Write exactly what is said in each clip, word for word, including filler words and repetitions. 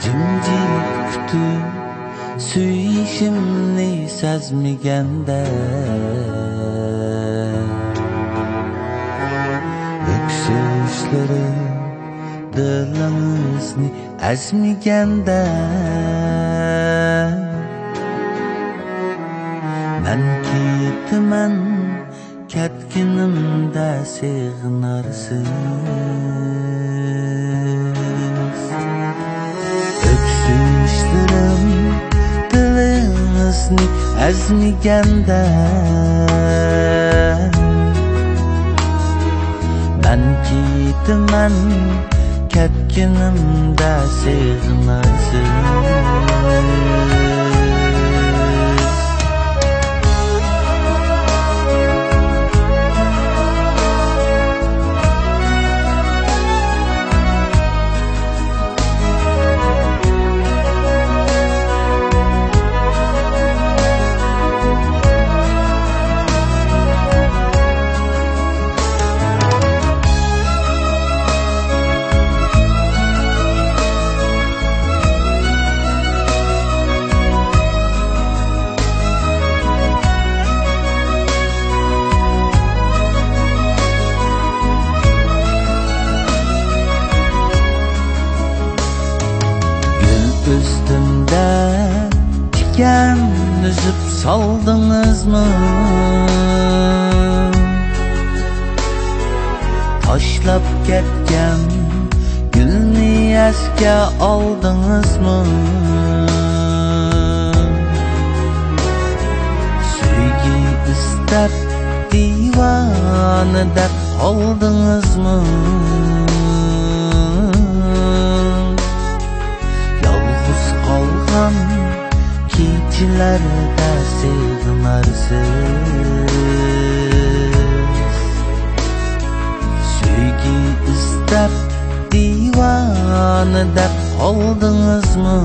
جىمجىت پۈتۈن سۆيۈشۈمنى سەزمىگەندە، ئۆكسۈشلىرىم دىلىڭىزنى ئەزمىگەندە، مەن كېتىمەن، كەتكىنىمدە سېغىنارسىز. ئۆكسۈشلىرىم دىلىڭىزنى ئەزمىگەندە، مەن كېتىمەن، كەتكىنىمدە سېغىنارسىز. گۈل ئۈستۈمدە تىكەن ئۈزۈپ سالدىڭىزمۇ؟ تاشلاپ كەتكەن گۈلنى ئەسكە ئالدىڭىزمۇ؟ سۆيگۈ ئىستەپ دىۋانە دەپ قالدىڭىزمۇ؟ يالغۇز قالغان كېچىلەردە سېغىنارسىز. سۆيگۈ ئىزدەپ دىۋانە دەپ قالدىڭىزمۇ؟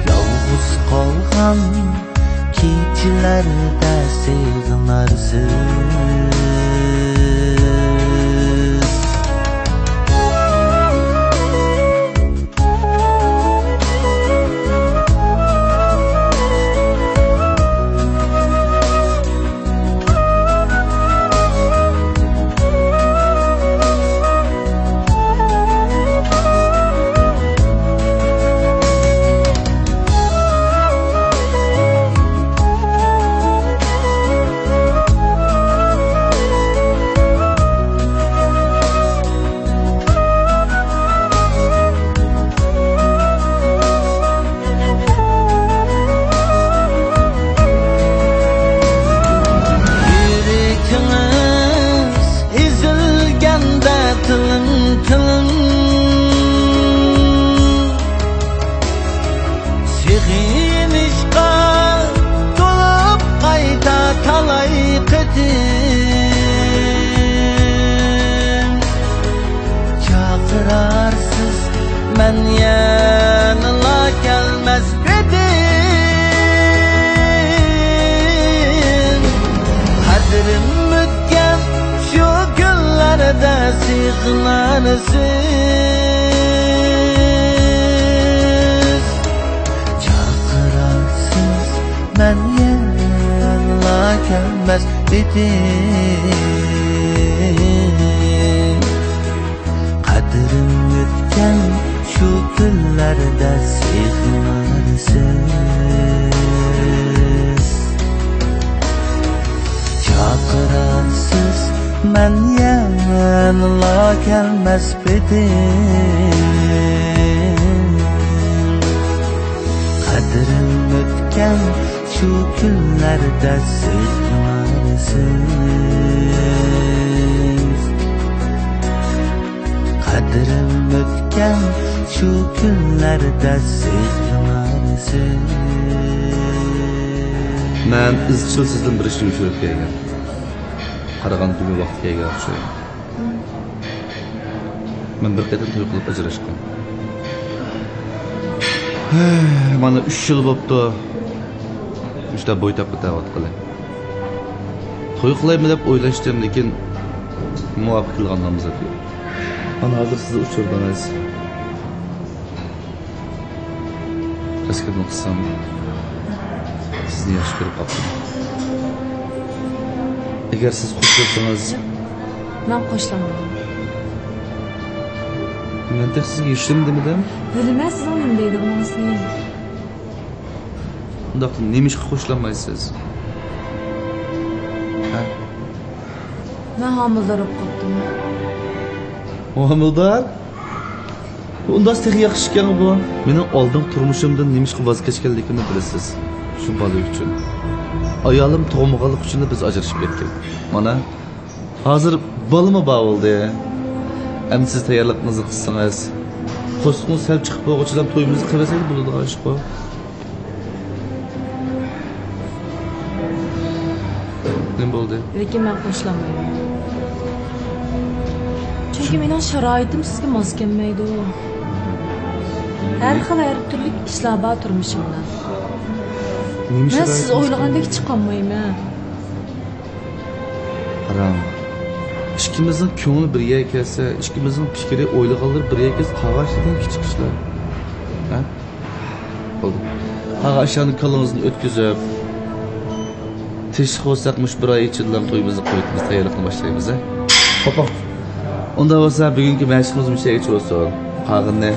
يالغۇز قالغان كېچىلەردە سېغىنارسىز. يۈرىكىڭىز ئېزىلگەندە تىلىم-تىلىم، سېغىنىشقا تولۇپ قايتا تالاي قېتىم. چاقىرارسىز، مەن يەنىلا كەلمەس ئىدىم. قەدرىم ئۆتكەن شۇ كۈنلەردە سېغىنارسىز. چاقىرارسىز، مەن يەنىلا كەلمەس ئىدىم. قەدرىم ئۆتكەن شۇ كۈنلەردە سېغىنارسىز. چاقىرارسىز، مەن يەنىلا كەلمەس ئىدىم. قەدرىم ئۆتكەن شۇ كۈنلەردە سېغىنارسىز. قەدرىم ئۆتكەن شۇ كۈنلەردە سېغىنارسىز. مەن ئىزچىل سىزدىن بىر ئىشنى ئۆچۈرۈپ كەلگەن. قارىغاندا تۈگۈن ۋاقتى كەلگەن ئوخشايدۇ. مەن بىر قېتىم توي قىلىپ ئاجراشقان. ھەي، مانا ئۈچ يىل بوپتۇ. مۇشۇنداق بوي تاپقا تەۋاتقىلى. توي قىلايمۇ دەپ ئويلاشتىم، لېكىن مۇۋاپىق كېلىدىغان نامزات يوق. مانا ھازىر سىز ئۇچرىدىڭىز. تەسكىرىدىن قىلسام، سىزنى ياخشى كۆرۈپ قاپتىمەن. ئەگەر سىز خوشلاشسىڭىز. مەن خوشلانمايمەن. مەن تېخى سىزگە ھېچنېمە دېمىدىم. بىلىمەن سىزنىڭ نېمە دەيدىغىنىڭىزنى. ئۇنداقتا نېمىشقا خوشلانمايسىز؟ ھە؟ مەن ھامىلىدار بولۇپ قاپتىمەن. ھامىلىدار؟ ئۇنداق تېخى ياخشى ئىكەن بۇ. مېنىڭ ئالدىنقى تۇرمۇشۇمدىن نېمىشقا ۋاز كەچكەنلىكىمنى بىلىسىز. شۇ بالا ئۈچۈن. ئايالىم تۇغمىغانلىقى ئۈچۈن بىز ئاجرىشىپ كەتكەن. مانا، ھازىر بالىمۇ بار بولدى. ئەمدى سىز تەييارلىقىڭىزنى قىلسىڭىز، قورسىقىڭىز سەل چىقىپ بولغۇچىلا تويىمىزنى قىلىۋەتسەك بولىدىغان ئىشقۇ. نېمە بولدى؟ لېكىن مەن قوشۇلالمايمەن. چۈنكى مېنىڭ شارائىتىم سىزگە ماس كەلمەيدۇ. ھەر خىل، ھەر تۈرلۈك ئىشلار بار تۇرمۇشۇمدا. نېمە مەن شارائىت سىز ئويلىغاندەك چىقالمايمەن. قاراڭ، ئىككىمىزنىڭ كۆڭلى بىر يەرگە كەلسە، ئىككىمىزنىڭ پىكرى، ئويلىغانلىرى بىر يەرگە كەلسە، قالغان ئىشلاردىن كىچىك ئىشلار. ھە؟ بولدى. قالغان ئىشلارنى كاللىڭىزدىن ئۆتكۈزۈپ، تىرىشىپ بولساق، مۇشۇ بىر ئاي ئىچىدىلا تويىمىزنى قىلىۋېتىمىز، تەييارلىقنى باشلايمىز، ھە؟ خوپ. ئۇنداق بولسا، بۈگۈنكى مەشىقىمىز مۇشۇ يەرگىچە بولسۇن. قالغىنىنى